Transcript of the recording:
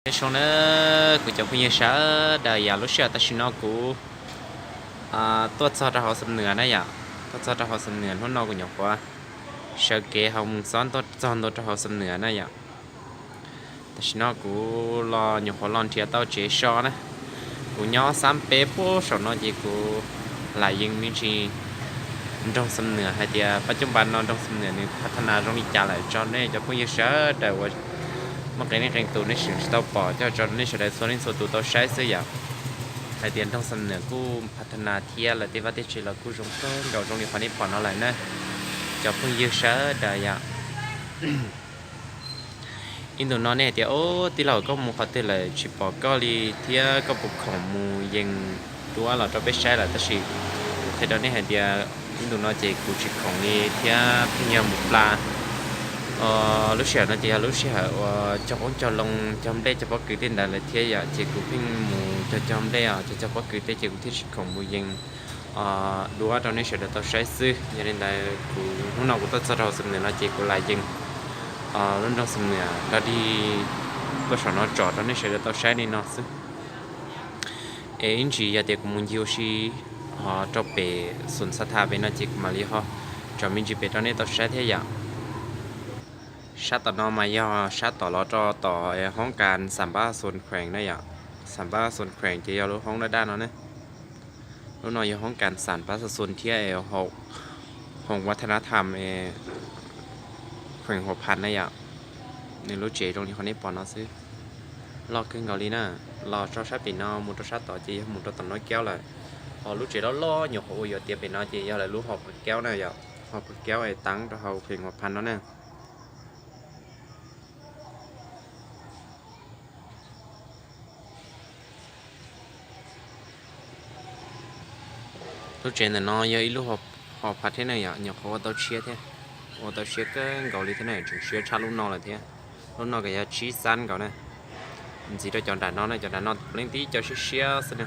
Nyob zoo na, kuv cov phooj ywg sawv daws yom, lub sij hawm tam sim no kuv tuaj txog rau hauv Xam Nuas na yom, tuaj txog rau hauv Xam Nuas, hnub no kuv nyuam qhuav sawv kev hauv mus xob tuaj txog ntua rau hauv Xam Nuas na yom. Tam sim no kuv los nyuam qhuav los nrhiav tau tsev so na. Kuv nyob xab peb puag saum no ces kuv lam yees me ntsis nroog Xam Nuas hais tias pab coob pas no nroog Xam Nuas nws pha tha nas zoo li cas lawm tso nej cov phooj ywg sawv daws uas muaj qee leej qee tus nej tseem tsis tau pom coj tso nej sawv daws txhua leej txhua tus tau saib xwb yom. Hais tias nroog Xam Nuas kuj pha tha nas thiab lawv tej vaj tej tsev los kuj zoo kawg nkaus zoo li qhov nej pom no lawm na, cov phooj ywg sawv daws yom. Ib ntus no nej hais tias, Ub, tij laug, koj mus qhov twg lawm tsis pom koj li thiab, koj puas khoom mus yees duab los rau peb saib lawm? Tab sis kuv qhia rau nej hais tias ib ntus no ces kuv tsis khoom li thiab pheej yog mus pla. Lub sij hawm no ces yog lub sij hawm uas cog qoob cog loo cog nplej cog pob kws tej ntawd lawm thiab yom, ces kuv pheej mus cog cog nplej os, cog cog pob kws tej ces kuv thiaj tsis khoom mus yees duab rau nej sawv daws tau saib xwb. Yog li ntawd kuv hnub no kuv tuaj txog rau Xam Nuas no ces kuv lam yees lub nroog Xam Nuas dog dig tuaj saum no tso rau nej sawv daws tau saib li no xwb. Es ib ntsis yog tias kuv mus ncig ua si ho rau pem Xoom Xa Thas pem no ces kuv mam li ho tso me ntsis pem rau nej tau saib thiab yom. Sab tom no mas yog sab tom los rau tom hoob kas Xam Pab Xa Xoos Khees na yom. Xam Pab Xa Xoos Khees ces yog lub hoob daj daj no ne. Lub no yog hoob kas Xam Pab Xa Xoos thiab Hoom Vaj Tha Nab Tham Khees Huam Phas na yom. Nws lub tsev zoo li qhov nej pom no xwb. Loj kawg nkaus li na. Los tso sab pem no mus rau sab tod ces yog mus rau tom Nab Kaub lawm. Ho lub tsev loj loj nyuam qhuav ua yuav tiav pem no ces yog lawv lub Hom Pawg Kaub na yom. Hom Pawg Kaub es teev rau hauv Khees Huam Phas no na. Lub tsev ntawm no yog ib lub hom phas thiab ne yom, nyuam qhuav ua tau tshiab thiab, ua tau siab kawg nkaus li thiab ne, tseem siab tshaj lub no lawm thiab. Lub no kuj yog tsib xab nkaus na. Ntxiv rau cov nram no ne, cov nram no leej tib co siab siab xwb na.